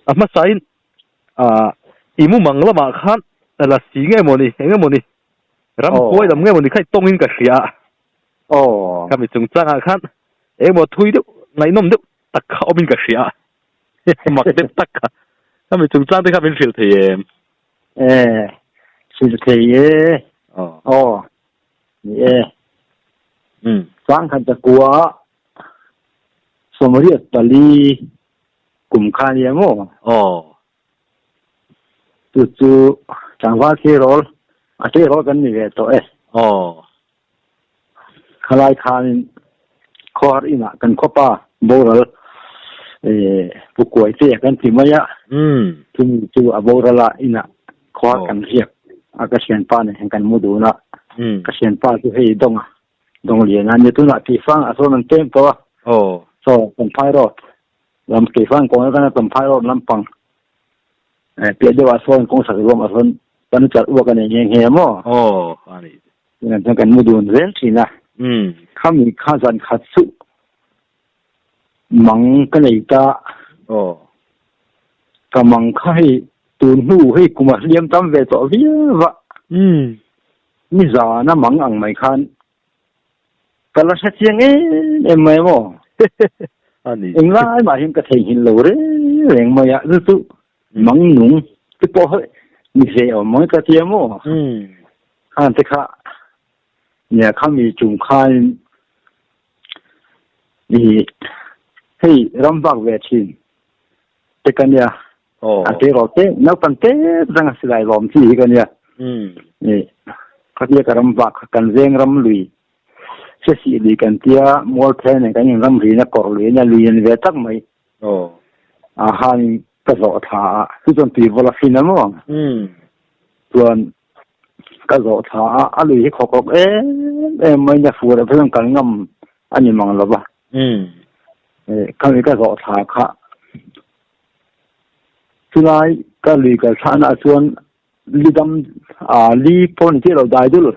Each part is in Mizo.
A hmasain ah i mumang lamah khan la si nge mawni eng emawni ramhuai lam nge mawni kha i tawngin ka hria a. Khami chungchangah khan engemaw thui deuh ngaihnawm deuh tak kha awmin ka hria a. Mak deuh tak kha. Khami chungchang te kha min hrilh thei em? E, hrilh thei e. Aw, ni e. Changkhat zakua 84 kum kha nia maw? Aw. Chu chu tlangval tleirawl, a tleirawl kan ni ve tawh e. Aw. Khalai khanin khawhar inah kan khawpa boral Pu Kuaite kan ti mai a. Chumi chu a boral a inah khawhar kan riak a ka thianpa nen hian kan mu dun a. Ka thianpa chu hei dawng a. Dawng lian a nia tunah Keifang ah sawn an peng tawh a. Saw Champhai road lam Keifang kawng atanga Champhai road lampang piah deuh ah sawn kawng sak ruam ah sawn kan charh uak a nei nghe nghe maw. Tunah chuan kan mu dun zel thin a. Khami kha zan khat chu mang ka nei ta. Ka mang kha hei tun hnu hei kum a hliam tam ve tawh viau a. Ni zana mang ang mai khan ka la hre chiang em em mai maw? Englai mah hian ka theihnghilh lo reng reng mai a, chu chu mang nung te pawh hi ni ve awm mai ka tia maw? Khan te kha nia khami tum khanin i hei ram vak ve thin te ka nia. A tiraw te naupang te zanga silai lawm chi hi ka nia. Khatia ka ram vak kha kan veng ram lui hre sih lui kan tia mual phel nen kan in ram rina kawr lui ania lui an ve tak mai. A han ka zawh thla a chu chuan tui vawlh a fin a maw? Chuan ka zawh thla a a lui hi khawk rawk em em mai nia fur ah phei chuan kal ngam a ni mang lo va. Khami ka zawh thla kha Chulai ka lui kal thlahna ah chuan li dam ah li pawh ni chiah lo dai dul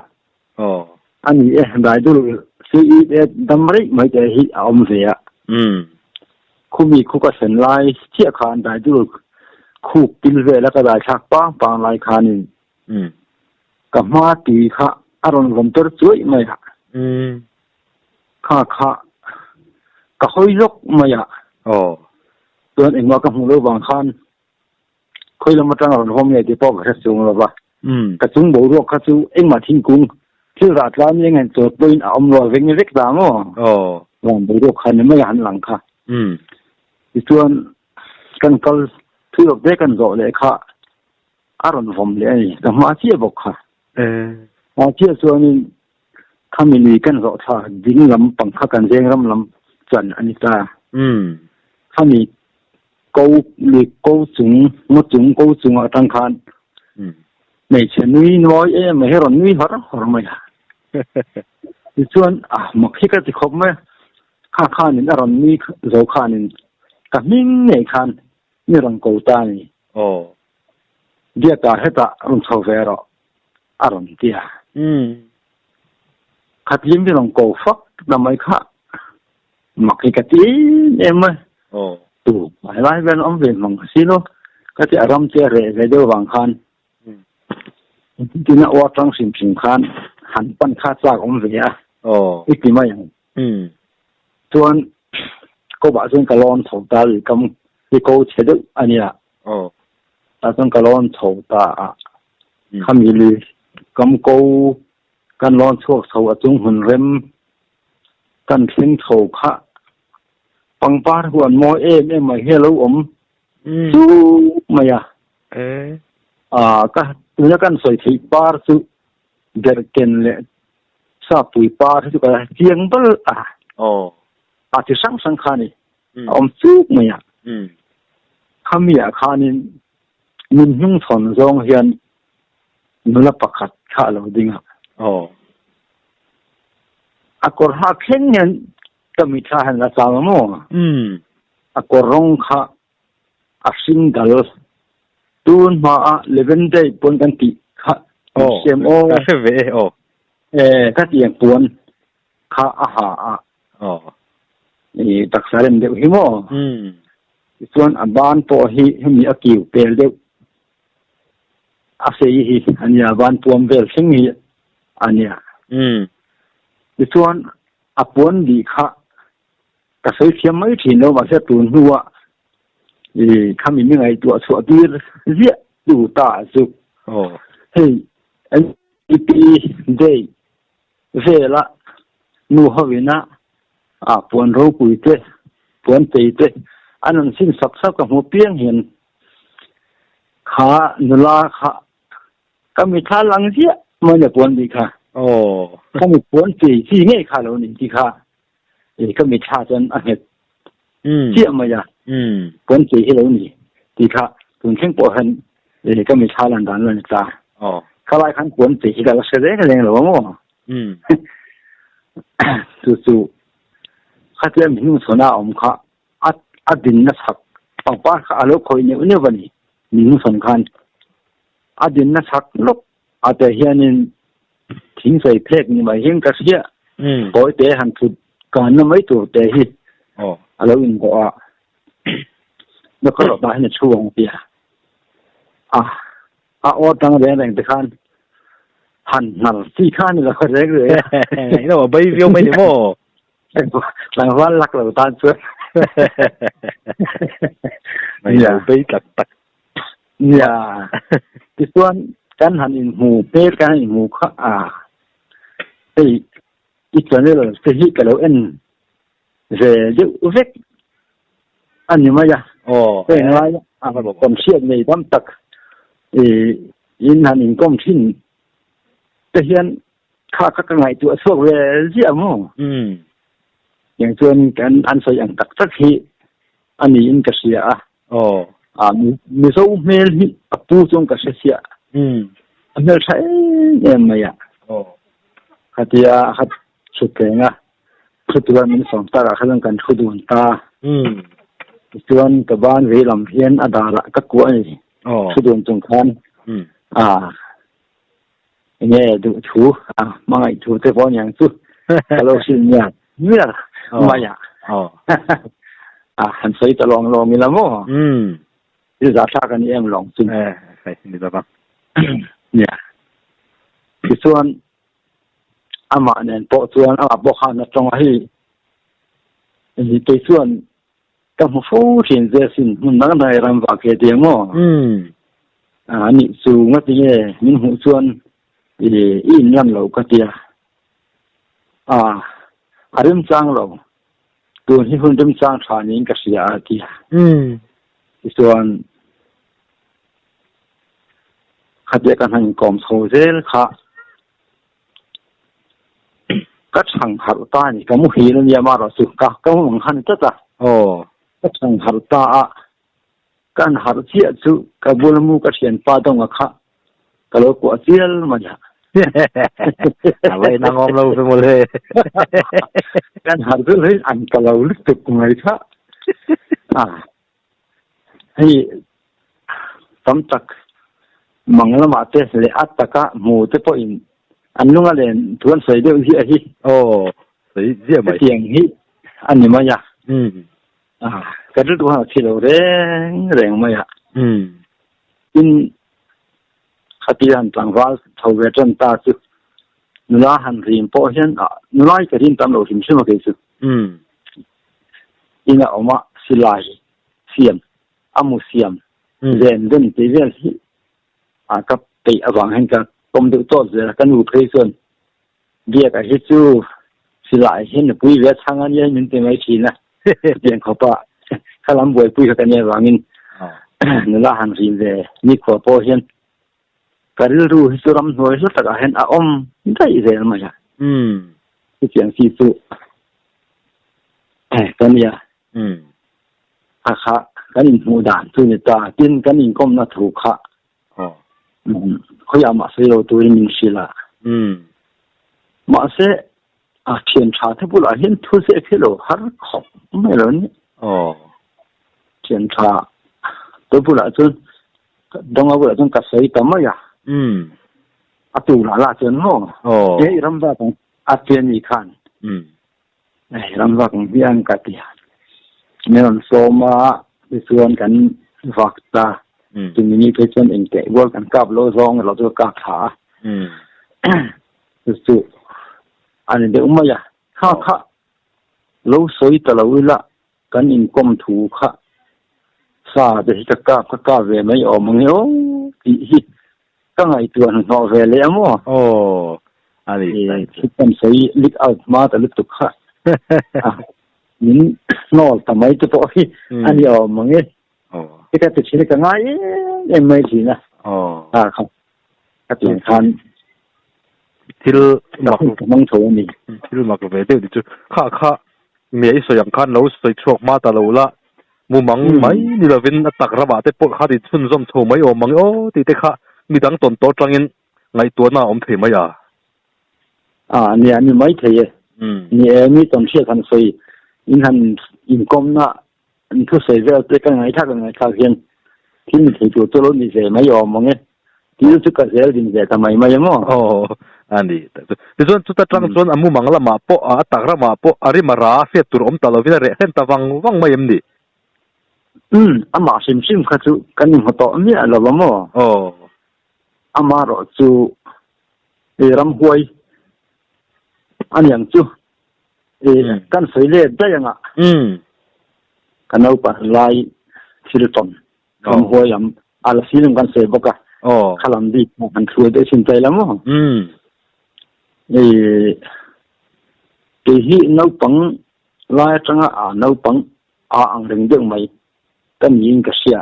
a ni e, dai dul si i e dam rei mai te hi a awm ve a. Khumi khu ka thlen lai chiah khan dai dul khuk pil vel a ka dai thlak pang pang lai khanin ka hma tui kha a rawn vawm ter chuai mai a. Kha kha ka hawi zawk mai a. Chuan engmah ka hmuh loh vang khan khawi lam atanga rawn hawm nge tih pawh ka hre chung lo va. Ka chung boruak kha chu engmah thingkung thil rah tlan eng han chawt pawhin a awm lo a veng vek ta maw? Van boruak kha ni mai a han lang kha. Tichuan kan kal thui lawk te kan zawh leh kha a rawn vawm leh a ni. Ka hma chiah bawk kha. Hma chiah chuanin Khami lui kan zawh thla ding lam pang kha kan veng ram lam chuan a ni ta. Khami ko lui ko chung ngaw chung ko chung atang khan hmeichhe nui nawi em mai hi rawn nui hawr hawr mai a. Tichuan a mak hi ka ti khawp mai a, kha khanin a rawn nui zo khanin ka hming ngei khan mi rawn ko ta a ni. Biakah hetah rawn chho ve rawh. a rawn ti a. Khatlim hi rawn ko fak ta mai kha mak hi ka ti em em mai. Tu mai lai vel awm ve mang si lo ka ti a ram te a reh ve deuh vang khan tina aw atang hrim hrim khan han pan kha chak awm ve a i ti mai ang. Chuan ko bah chuan ka lawn chho ta lui kam hi ko chhe deuh a nia. Tah chuan ka lawn chho ta a, khami lui kam ko kan lawn chhuak chho a chung hmun rem kan thleng chho kha pangpar huan mawi em em mai hi a lo awm chuk mai a. Ka tuna kan sawi theih par chu derhken leh sapui par hi chu ka chiang bal a, a chi hrang hrang kha a ni. a awm chuk mai a. Khami ah khanin min hnungchhawn zawng hian nula pakhat kha a lo ding a. A kawr hak thleng hian ka mitthla hian a chang maw? A kawr rawng kha a hring dal. Tun hma a Leven Day puan kan tih kha siam aw. Ka hre ve e aw. E ka tiang puan kha a ha a. I taksa rem deuh hi maw? Tichuan a ban pawh hi hemi a kiu pel deuh a sei hi a nia, ban puam vel thleng hi a nia. Tichuan a puan bih kha ka sawi thiam mai thin lo, mahse tun hnuah i khami mi ngaihtuah chhuah tir ziah tu ta chu hei NDP day vela nu hovina a puan ropui te puan chei te an rawn sin sap sap ka hmu piang hian kha nula kha ka mitthla lang ziah mai le puan bih kha ka mi puan chei chi ngei kha lo ni ti kha e ka mitthla chuan a nghet chiah mai a puan chei hi lo ni ti kha tun thleng pawh hian e ka mitthla lan dan la ni ta khalai khan puan chei hi ka la hre reng reng lo a maw chu chu khatia mi hnungchhawn a awm kha a a din na chak pangpar kha a lo khawih neuh neuh a ni mi hnungchhawn khan a din na chak lawk a te hianin thing sawi phek ni mai hian ka hria kawi te han thut kan na mai tur te hi a lo inbawh a na ka rawh tah hian a chhu ang tia a a aw tang reng reng te khan han hnar chi kha ni lo reng reng ino a bai viau mai ni maw tlangval lak lo tan chuan mai lo bei tak tak Nia, tichuan kan han inhmu hmel kan han inhmu kha a, hei i channel te hi ka lo en ve deuh vek a ni mai a, heng lai a kawm hriat nei tam tak in han inkawm thin te hian kha kha ka ngaihtuah chhuak ve ziah maw? Tiang chuan kan an sawi ang tak tak hi a niin ka hria a. A Mizo hmel hi a pu chuan ka hre chiah. A hmel tha em em mai a. Khatia kha thut reng a, thu tura min sawm tak ah kha chuan kan thu dun ta. Tichuan ka ban vei lam hian a darah ka kuah a ni. Thu dun chung khan a enge duh thu a hmangaih thu te pawh aniang chu ka lo hrilh mial mial mai a. A han sawi ta lawng lawng ila maw? Thil zah thlak a ni em lawng chu. Nia. Tichuan amah nen pawh chuan amah pawh khan a tawng a hei kei chuan Ka hmu fo thin che asin, hmun dang dang i ram vak ve tih ang aw. A nih chu ngati nge min hmuh chuan i inlan lo ka tia. A, a remchang lo. Tun hi hun remchang tha niin ka hria a tia. Tichuan khatia ka hna inkawm chho zel kha Ka chhang harh ta a ni, ka muhil a nia amaherawh chu ka ka mu ang khan tlat a. Aw. Ka chhang harh ta a, ka han harh chiah chu ka bula mu ka thianpa dawnga kha ka lo kuah chial mai a. A va inang awm lo ve mawle. Kan harh chu hlei an ka lo lutuk mai kha. A. Hei tam tak mang lamah te leh a taka hmu te pawhin an lung a len thu an sawi deuh ziah hi. Aw, sawi ziah mai. Hetiang hi a ni mai a. Ka rilru khan a thi lo reng reng mai a. Tin, khatia han tlangval chho ve tan ta chu nula han rim pawh hian nula hi ka rim tam lo hrim hrim a kei chu. In a awm a, silai siam, a mu siam, zen den tih vel hi a ka peih avang hian ka pawm deuh tawp zel a, ka nu phei chuan biak ah hi chu silai hi nupui ve chhang a nia min ti mai thin a, chutiang khawpa kha lam buaipui kha ka nia avangin nula han rin ve nikhua pawh hian ka rilru hi chu ramhnuai hla takah hian a awm daih zel mai a. Chutiang chi chu ka nia. A kha kan inhmuh dan chu ni ta. Tin, kan inkawmna thu kha khawiah mah sawi lo turin min hrilh a. Mahse, a thian tha te bulah hian thu zeh khi lo har khawp mai lo ni. Thian tha te bulah chuan Dawnga bulah chuan ka sawi ta mai a. A tu lah lah chuan maw he i ram vak ang a ti a ni khan hei ram vak ang hian ka ti a. Min rawn sawm a. Tichuan kan vak ta. Chumi ni phei chuan engteh rual kan kap lo zawng erawh chu ka kap thla a. Chu chu a ni deuh mai a. Kha kha lo sawi ta lo ila kan inkawm thu kha sa te hi ka kap ka kap ve mai awm ang e aw tih hi ka ngaihtuah hnuhnawh ve leh a maw? Aw, a ni. Thil kan sawi leak out hma ta lutuk kha min hnawl ta mai te pawh hi a ni awm ang e. Hi ka ti thin ka ngai em em mai thin a. A kha ka ti khan thil mak ka hmang tho a ni. Thil mak ve deuh ti chu kha kha me i sawi ang khan lo sawi chhuak hma ta lo la mumang mai ni lovin a tak ramah te pawh kha ti chhunzawm chho mai awm ang e aw tih te kha midang tawn tawh atangin ngaihtuahna a awm thei mai a. A nia ni mai thei e. Ni e mi tawn hriat han sawi in han inkawmna an thusawi vel te ka ngaihthlak ka ngaihthlak hian thil ni thei tur chu lo ni ve mai awm ang e. Thil chu ka zel din ve ta mai mai a maw? Aw, a ni tak chu. Tichuan chuta tang chuan a mumang lamah pawh a tak ramah pawh a rim a ra hriat tur awm ta lovin a reh hlen ta vang vang mai em ni? Umm, amah hrim hrim kha chu kan inhmu tawh miah lo a maw? Aw. Amaherawh chu i ramhuai a niang chu i kan sawi let daih anga ka naupang lai thil tawn ramhuai lam a la si lam kan sawi bawk a kha lam bik pawh kan thluai deuh thin tai la maw i kei hi naupang lai atanga a naupang a ang reng deuh mai ka niin ka hria.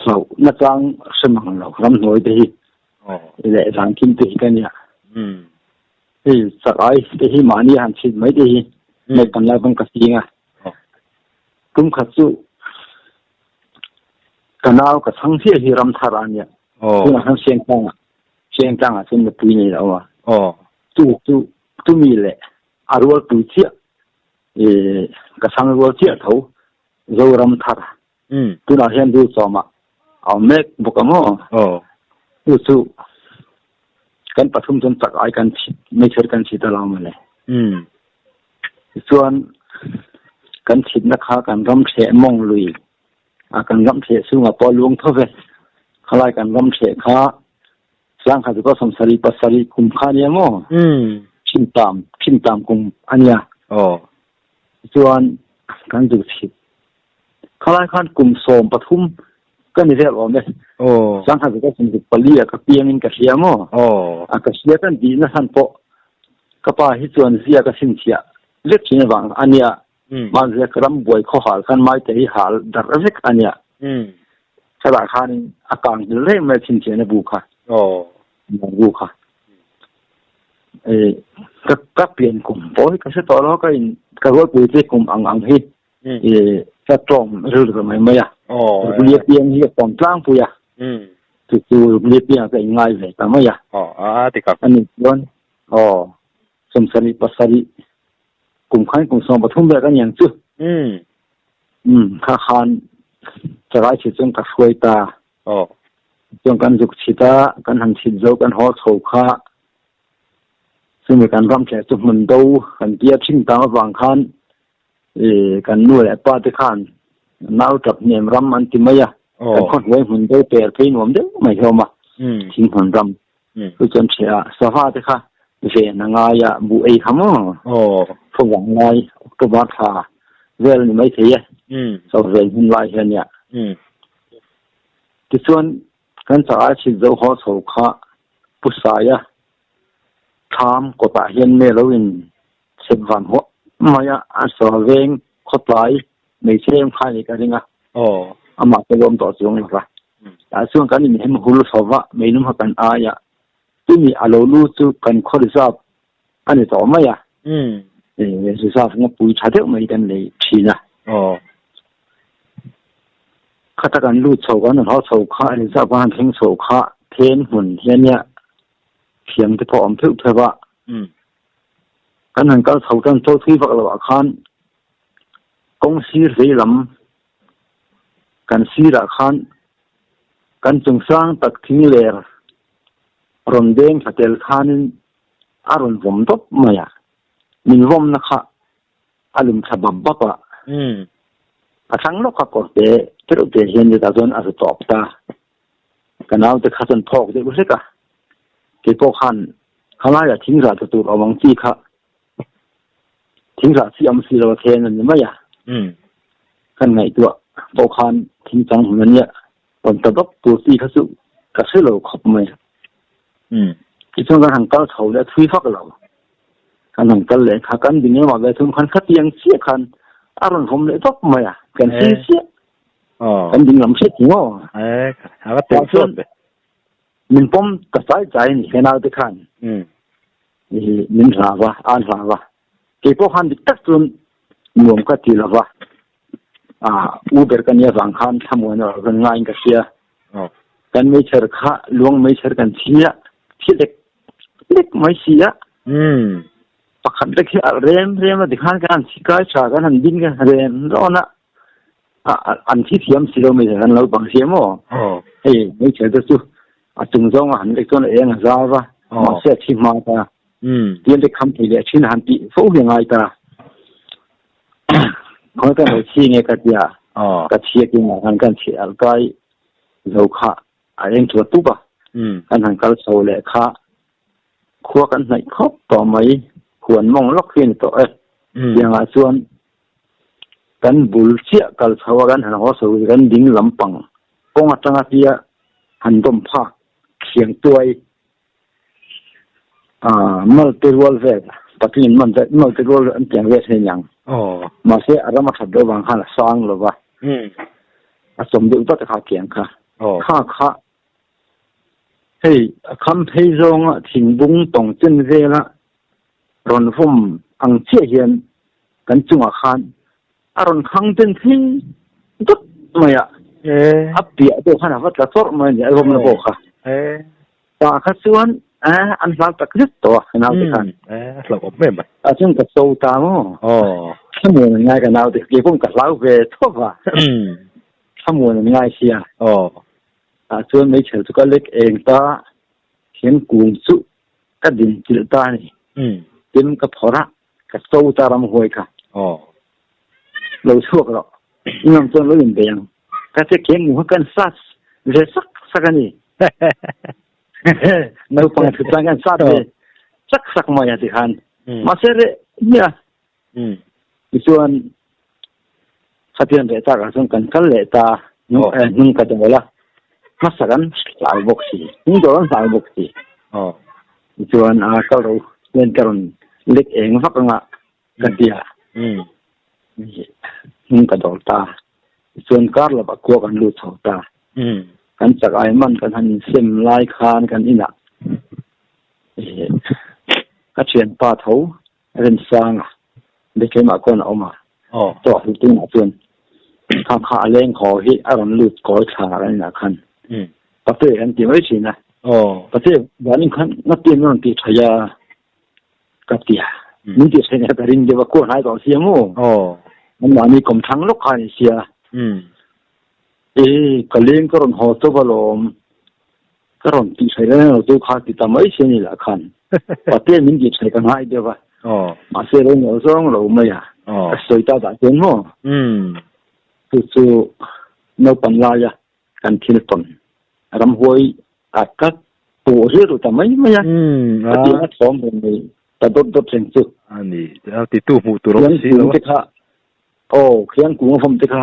Hlauh nachang hre mang lo ramhnuai te hi leh zangkim te hi ka nia. Hei chak ai te hi mahni han chhit mai te hi naupang lai pawn ka fing a. Tum khat chu ka nau ka chhang chiah hi ramthar a nia. Tunah khan Siangtlang ah Siangtlang ah chuan nupui nei lo a. Chu chu chumi leh a rualpui chiah ka chhang rual chiah tho Zoram thar tunah hian du chawmah a awm mek bawk a maw chu chu kan pathum chuan chak ai kan chhit meichher kan chhit a lo mawle tichuan kan chhitna kha kan ram thleh mawng lui a kan ram thleh chhungah pawh a luang tho ve khalai kan ram thleh kha Sangkhat chu 77 pasarih kum kha ania maw? Thintam, thintam kum ania. Tichuan kan duh chhit. Khalai khan kum 13 ka ni vel awm e. Sangkhat chu 64 ah ka piangin ka hria maw? A ka hria kan tih na hlan pawh ka pa hi chuan zia ka chhinchhiah vek thin avang ania. Mahse ka ram buai khaw hal khan maite hi hal darh vek ania. Thlalak khanin a kang hil reng mai chhinchhiahna bu kha. Bu kha. Ka ka pian kum pawh hi ka hre tawh lo ka in ka rualpui te kum ang ang hi ka tawng rilru mai mai a. Ruklia piang hi a tawng tlangpui a. Chu chu ruklia piang ka inngai ve ta mai a. Ani chuan aw 77 kum khan kum 13 vel ka niang chu. Umm kha khan charai chhit chuan ka hruai ta. Chuan kan zuk chhit a, kan han chhit zo kan haw chho kha chumi kan ram thleh chu hmun do kan tia thin tang avang khan i kan nu leh pa te khan nau tap hnem ram an ti mai a. Kan khaw hnuai hmun do per phei nuam deuh mai hi a awm a, thing hmun ram. Chu chuan ṭheh a, sava te kha ven a ngai a, buh ei kha maw? Khaw vang lai, October thla vel a ni maithei e, chaw ven hun lai hian nia. Tichuan, kan chak ai chhit zo haw chho kha Pu Saia thlam kawtah hian me lo in chhep van huah mai a, a saw veng khawtlai hmeichhe em kha a ni ka ring a, amah te lawm tawh chuang lo va. Tah chuan kan inhem hul chho va, meinum kha kan ai a, chumi a lo lu chu kan khaw reserve a ni tawh mai a, reserve ngapui tha deuh mai kan nei thin a. Khata kan lut chho kan rawn haw chho kha reserve kan han thleng chho kha then hmun hian nia thiam te pawh a awm pheuh pheuh a, kan han kal chho tan chaw thui vak loh ah khan kawng sir vei lam kan sirah khan kan chung sang tak thing ler rawn deng thla tel khanin a rawn vawm dawp mai a, min vawmna kha a lum thla bap bap a. A thlang lawk a kawr te tereuh te hian chutah chuan a zu tawp ta. Ka naute kha chuan phawk deuh hlek a, keipawh khan khalaiah thing rah ta tur awm ang chi kha thing rah chi awm si lo a then a ni mai a. Kan ngaihtuah pawh khan thing chang hmun a nia rawn ta dawp tur chi kha chu ka hre lo khawp mai. Tichuan kan han kal chho leh a thui fak lo. Kan han kal leh kha kan ding lamah ve thung khan khatiang chiah khan a rawn vawm leh dawp mai a, kan hre chiah. Kan ding lam hret ni maw? Tah chuan min pawm ta chai chai a ni he naute khan. Min hlau a, an hlau a. Kei pawh khan dik tak chuan nuam ka ti lo va, u ber ka nia vang khan thlamuan erawh kan ngaiin ka hria. Kan meichher kha luang meichher kan chhi a, thi lek lek mai si a. Pakhat lek hi alh rem rem a tikhan kan han chhi kai tha kan han din kan rem rawn a, an thi thiam si lo meichher kan lo bang si maw? Hei meichher te chu a chung zawng a han lek chuan a eng a zau va, mahse a thi hma ta. Tian te kham thei leh thin han tih fo hi a ngai ta. Khawi kan lo chhi nge ka tia, ka chhia kin ah khan kan chhi alh kai zo kha a eng thu a tup a, kan han kal chho leh kha khua kan hnaih khawp tawh mai, huan mawng lawk hi a ni tawh e. Tiang ah chuan kan bul chiah kal chho a kan han haw chho hi kan ding lampang kawng atanga tia han dawm phak thiang tuai Malte rual vel patling in man zet malte rual an piang vel thei niang. Mahse a ram a that deuh vang khan a sang lo va. A chawm deuh vat a kha piang kha. Kha kha hei a kham phei zawnga thingbung tawng chen vela rawn vawm ang chiah hian kan chungah khan a rawn khang chen thei dawt mai a. A piah pawh khan a va tla chawrh mai a ni a vawmna pawh kha. Pa kha chuan an hlau tak zet tawh a, ka naute khan. A hlauhawm em mai. A chuan ka so ta maw? Thlamuan an ngai ka naute, kei pawh ka hlau ve tho va. Thlamuan an ngai sia. Tah chuan meichher chu ka lek eng ta, thingkung chu ka din chilh ta a ni. Tin ka phawrh a, ka so ta ramhuai kha. Lo chhuak rawh, i ngam chuan lo inbei ang. Ka che keng mu kha kan sat ve sak sak a ni. Naupang thu chuan kan sat ve sak sak mai a tikhan. Mahse reh nia. Tichuan khatian reh takah chuan kan kal leh ta hnung ka dawl a. Hmasa kan hlau bawk si. Hnung dawl an hlau bawk si. Tichuan a kal ro len ka rawn lek eng vak anga ka ti a. Hnung ka dawl ta. Tichuan kar lovah khua kan lut chho ta. Kan chak ai man kan han insem lai khan kan inah ka thianpa tho Remsanga Bethlehem-ah khawn a awm a. Tawh hlu tunah chuan kha kha a leng haw hi a rawn lut kawi thla kan inah khan Pate kan ti mai thin a. Pate vanin khan ngatian a rawn ti thaih a. Ka ti a, min tih theih ka ring deuh a, kuah hnai tawh sia maw? Anmahni kawmthlang lawk kha a ni sia. E, ka leng ka rawn haw chauh alawm, ka rawn tih theih reng lo chu kha ti ta mai sia ni lah khan. Patea min tih theih ka ngai deuh a, mahse lo ngaw zawng lo mai a, ka sawi ta dah chuan maw? Chu chu naupang laia kan thil tawn ramhuai a ka pawh riat ru ta mai mai a ka ti a thawm reng mai ta dawt dawt reng chu ani a ti tu hmuh tur awm si lo te kha aw khiang kung a vawm te kha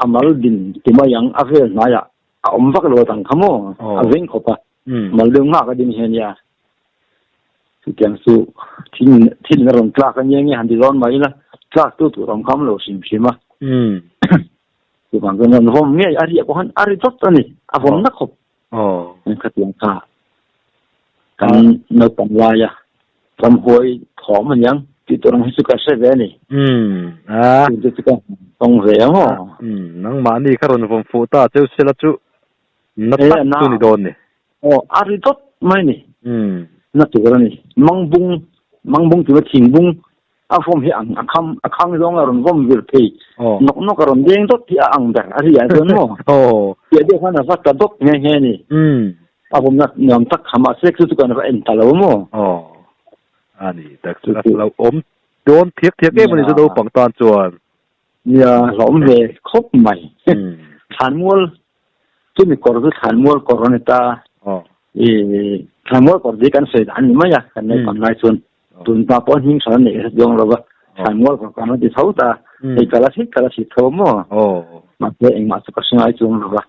amal din ti mai ang a vel hnaiah a awm vak lo tang kha maw a veng khawp a mal deuh nghak a ding hian nia chutiang chu thil thil a rawn tlak a nia nge han ti dawn mai ila tlak tu tur awm kham lo hrim hrim a Chuvang chuan an vawm ngei a riah pawh khan a ri dawt a ni, a vawm na khawp. Khatiang kha kan naupang laia ramhuai thawm a niang tih tur ang hi chu ka hre ve a ni. Chungte chu ka tawng ve ang aw. Nangmahni kha rawn vawm fuh ta cheu sela chu na tak chu ni dawn ni. Aw, a ri dawt mai ni. Na tur a ni. Mangbung, mangbung tih chu thingbung A vawm hi ang a kham a khang zawng a rawn vawm vir thei nawk nawk a rawn deng dawt hi a ang ber a ri ah chuan maw piah deuh khan a va tla dawt nghe nghe a ni a vawmna nuam tak kha mahse chu chu kan va en ta lo maw a ni tak chu a lo awm dawn thiak thiak em a ni chu naupang tan chuan. Nia, hlawm ve khawp mai. Thlanmual, chumi kawr chu thlanmual kawr a ni ta. I thlanmual kawr hi kan sawi dan a ni mai a, kan naupang lai chuan. Tun hma pawh hming hran a neih hret zawng lo va, thlanmual kawr kan la ti tho ta. Hei ka la hrit ka la hrit tho maw? Mahse engmah chu ka hre ngai chuang lo va.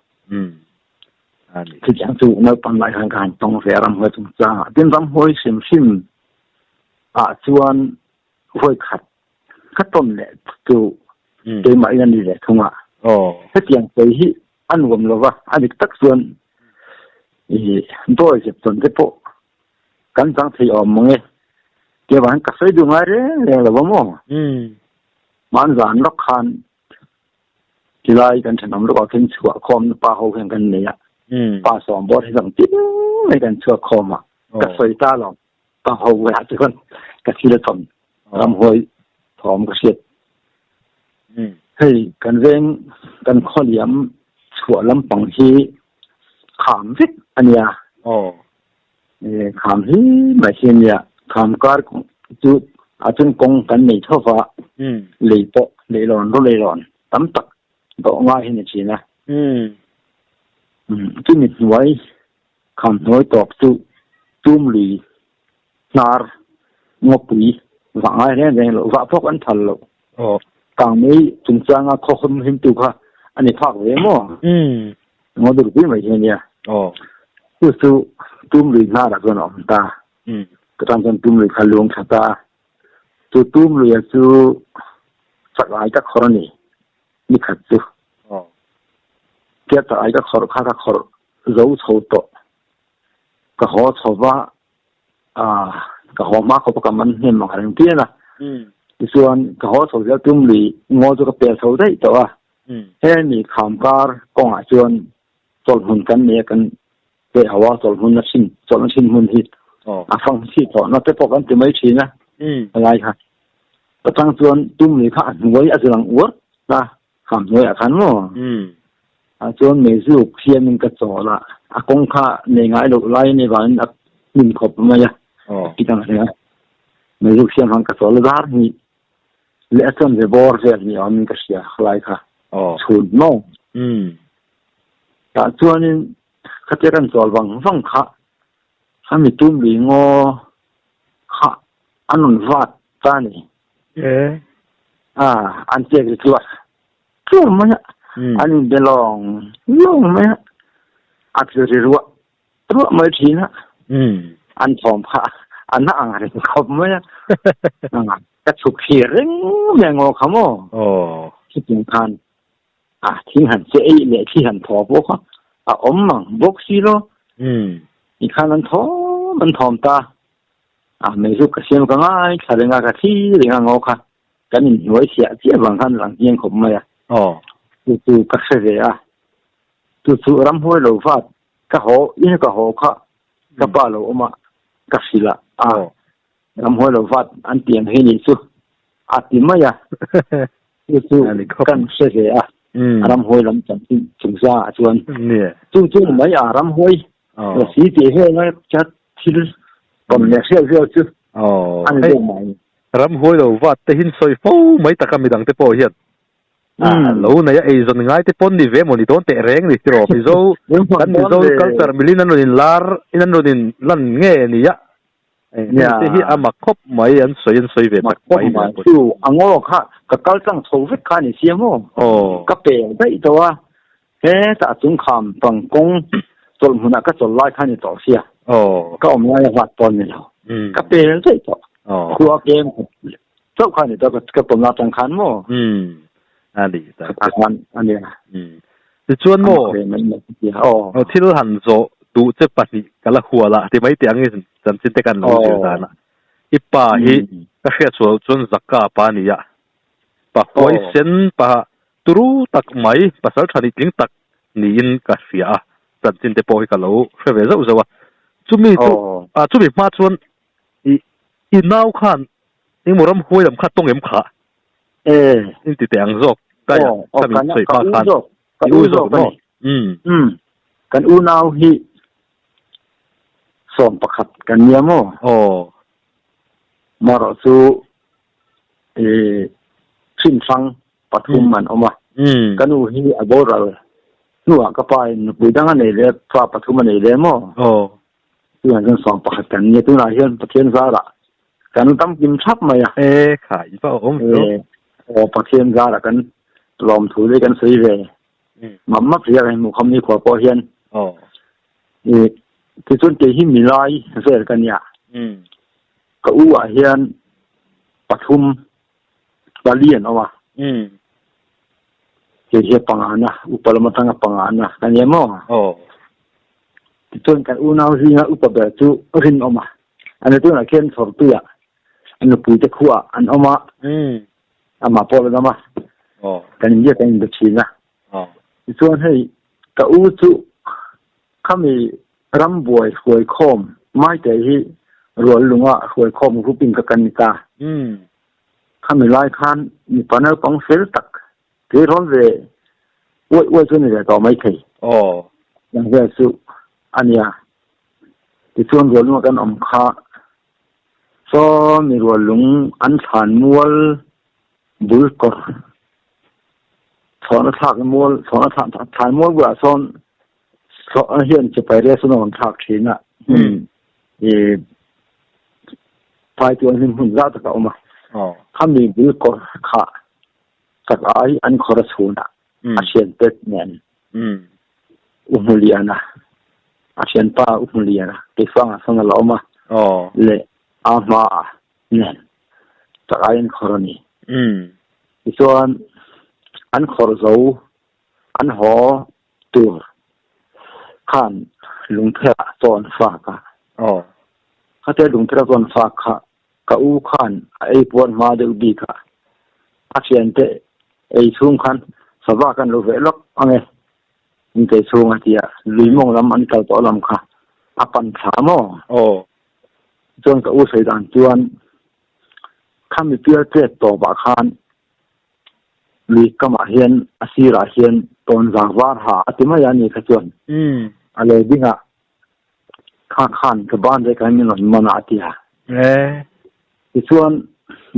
Chutiang chu naupang lai khan ka han tawng ve a ramhuai chungchangah. Tin, ramhuai hrim hrim ah chuan vawi khat ka tawn leh chu keimah in a ni ve thung a. Hetiang sawi hi a nuam lo va, a dik tak chuan i dawi zep tawn te pawh kan chang thei awm mang e. Tia vang hian ka sawi duh ngai reng reng lo va maw? Hmanzan lawk khan Tilai kan thenawm lawkah khin chhuah khawmna pa ho hian kan nei a, pa sawm bawr hi zawng tin mai kan chhuak khawm a, ka sawi ta lo, pa ho bulah chuan ka thil a tawn, ramhuai thawm ka hriat. Hei kan veng kan khawliam chhuah lampang hi kham vek a nia, kham hi mai hi a nia, kham kar chu a chuan kawng kan nei tho va, lei pawh leilawn ro leilawn tam tak dawh ngai hi a ni thin a. Chumi hnuai kham hnuai tawp chu tum lui hnar ngawpui vah ngai reng reng loh, vah phawk an phal loh. Kang mai chungchanga khaw hum himtu kha a ni phak ve maw? Ngaw durpui mai hi a nia. Chu chu tum lui hnarah chuan a awm ta. Ka tan chuan tum lui kha luang thla ta. Chu tum luia chu chak ai ka khawr a ni, ni khat chu. Tia chak ai ka khawrh kha ka khawrh zo chho tawh. Ka haw chho va, ka haw hma khawp a ka man hnem ang reng pian a. Tichuan ka haw chho zel tum lui ngaw chu ka pel chho daih tawh a. Hemi khamkar kawngah chuan chawlhhmun kan nei a, kan peh ho a, chawlhhmun a thin, chawlhna thin hmun hi a fang si tawhna te pawh kan ti mai thin a, helai kha. Chutang chuan tum lui kha a hnuai a zir ang uar a, kham hnuaiah khan maw? Ah chuan meizuk hianin ka chawl a, a kawng kha nei ngai loh lai a nih vangin a hnim khawp mai a, a ti ang reng a. Meizuk siam khan ka chawl a zar hnih leh a chuan ve bawr vel ni awmin ka hria khalai kha chhun maw. Tah chuanin khatia kan chawl vang vang kha a mi tum lui ngaw kha a rawn vat ta a ni. An chek ri tluah tluah mai a, an inbe lawng lawng mai a, a tlu ri ruah ruah mai thin a, an thawm kha a na ang reng khawp mai a, ka chhuk thlir reng mai ang aw kha maw? Chutiang khan a thing han che eih leh thli han thaw pawh kha a awm ang bawk si lo. Tikhan an thawm an thawm ta. A meizu ka siam ka ngai thla reng a, ka thli reng ang aw kha. Kan inhnuai chhiah chiah vang khan lang hiang khawp mai a. Chu chu ka hre ve a. Chu chu ramhuai lo vat ka haw in ka haw kha ka pa lo awm a, ka hrilh a. A ramhuai lo vat an ti ang hi ni chu a ti mai a. Chu chu kan hre ve a. Ramhuai lam chanchin chungchangah chuan chu chu ni mai a ramhuai si tih vel a chat Thil tawn leh hriat viau chu a ni deuh mai. Ramhuai lo vat te hin sawi fo mai tak a midang te pawh hian lo nei a eizawn ngai te pawn ni ve maw ni dawn teh reng ni tiraw Mizo kan Mizo culture milin an rawn in lar in an rawn in lan nge ni a heng te hi a mak khawp mai an sawi an sawi ve tak mai chu a ngaw kha ka kal tlang chho vek kha ni sia maw ka pe daih tawh a Hetah chung kham pangkawng chawlh hmunah ka chawlh lai kha ni tawh sia. Ka awm lai a vat pawh ni lo. Ka pel daih tawh. Khua kem chauh kha ni tawh ka tawn atang khan maw? A ni ta. Ka khan a nia. Tichuan maw? Thil han zawh duh che pahnih ka la hual a ti mai teh ang i chanchin te kan lo zir dan a. I pa hi ka hriat chhuah loh chuan Zaka pa a ni a. Pa huaisen pa Turu tak mai, pasal tha nih tling tak niin ka hria a, chanchin te pawh hi ka lo hre ve zauh zauh a. Chumi chu, chumi hma chuan i i nau khan engmaw ramhuai lam kha tawng em kha? In ti teh ang zawk, kai a, ka min sawi hma khan i u zawk maw? Umm, kan unau hi 11 kan nia maw? Marawh chu i hrinhrang. pathum an awm a. Ka nu hi a boral hnuah ka pa in nupui dang a nei leh fa pathum a nei leh maw? Tunah chuan 11 kan nia, tunah hian Pathian zarah kan tam kim thap mai a. E kha, i va awm ve. Aw Pathian zarah kan lawmthu leh kan sawi ve map map hle a, hmuh kham ni khua pawh hian. E tichuan kei hi milai vel ka nia. Ka u ah hian pathum pali an awm a. Kei hi a pangana, upa lam atanga pangana ka nia maw? Tichuan kan unau zinga upa ber chu rinawm a. A ni tunah khian chhawrtuiah a nupui te khuaah an awm a, amah pawh la dam a, kan inbiak kan inbe thin a. Tichuan hei ka u chu khami rambuai hruaikhawm Maite hi Ruallunga hruaikhawm group in ka kan ni ta. Khami lai khan mipa naupang fel tak tleirawl ve uaih uaih chu a ni ve tawh maithei. Ang vel chu a nia. Tichuan Ruallunga kan awm kha saw mi Ruallung an thlan mual bul kawr chhawhna thlak mual chhawhna thlak thlan mual bulah sawn chhawhna hian chipai rial sawn a rawn thlak thin a hmun ih phai chuan hmun hmun zau tak a awm a khami bul kawr kha chak ai an khawr a chhunah a thian pet nen u Hmuliana a thianpa u Hmuliana keifangah sawn a la awm a leh a hmaah nen chak ai an khawr a ni. Tichuan an khawr zo an haw tur khan lungpherah chaw an fak a. Khatia lungpherah chaw an fak kha ka u khan a ei puan hma deuh bik a, a thiante ei chhung khan sava kan lo veh lawk ang e in kei chhung a ti a, lui mawng lam an kal tawh lam kha a pan thla maw? Chuan ka u sawi dan chuan khami pial chet tawpah khan lui kamah hian a sirah hian tawnzang var ha a ti mai a ni kha chuan a lo ding a, kha khan ka ban rek a min rawn man a a ti a. Tichuan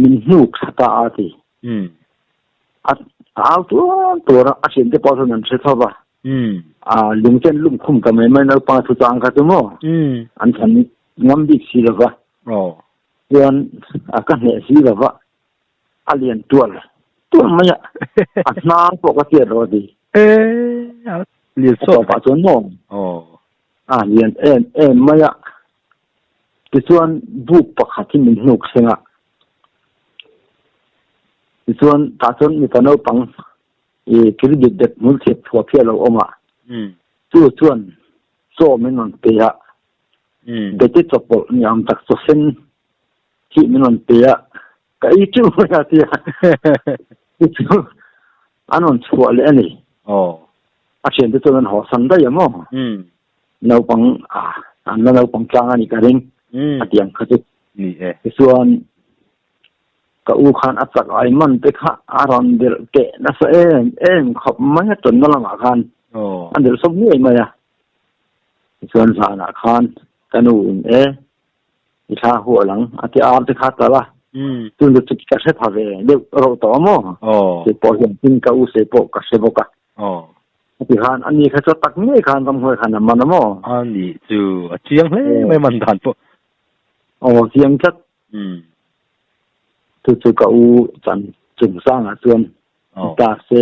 min hnuk thla ta a ti. A au tuar tuar a, a thiante pawh chuan an hre tho va. A lungchen lum khum ta mai mai naupang thu chang kha chu maw an thlan ngam bik si lo va. Chuan a ka hneh si lo va, a lian tual tual mai a, a hnar pawh ka tiat rawh a ti. Lian A tawpah chuan maw a lian em em mai a. Tichuan buk pakhat hi min hnuk thleng a. Tichuan tah chuan mipa naupang I thil dik dek hmul chhiat chhuah phiah lo awm a, chu chuan chaw min rawn pe a, bete chawpawlh ni ang tak chaw sen hi min rawn pe a, ka ei teuh mai a tia chu chu an rawn chhuah leh a ni. A thiante chuan an hawsan daih a maw? Naupang an la naupang tlang a ni ka ring a ti ang kha chu. Tichuan Ka u khan a chak ai man te kha a rawn delh teh nasa em em khawp mai a tawnna lamah khan a delh sawp ngei mai a. Tichuan zanah khan ka nu in e i thla huah lang a ti ar te kha tal a, chun chu ka hre pha ve deuh reuh tawh a maw? Kei pawh hian tin ka u sei pawh ka hre bawk a. A ti khan ani kha chu a tak ngei khan ramhuai khan a man a maw? A ni chu a chiang hle mai man dan pawh. Aw chiang tlat. Chu chu ka u chan chungchangah chuan ta se.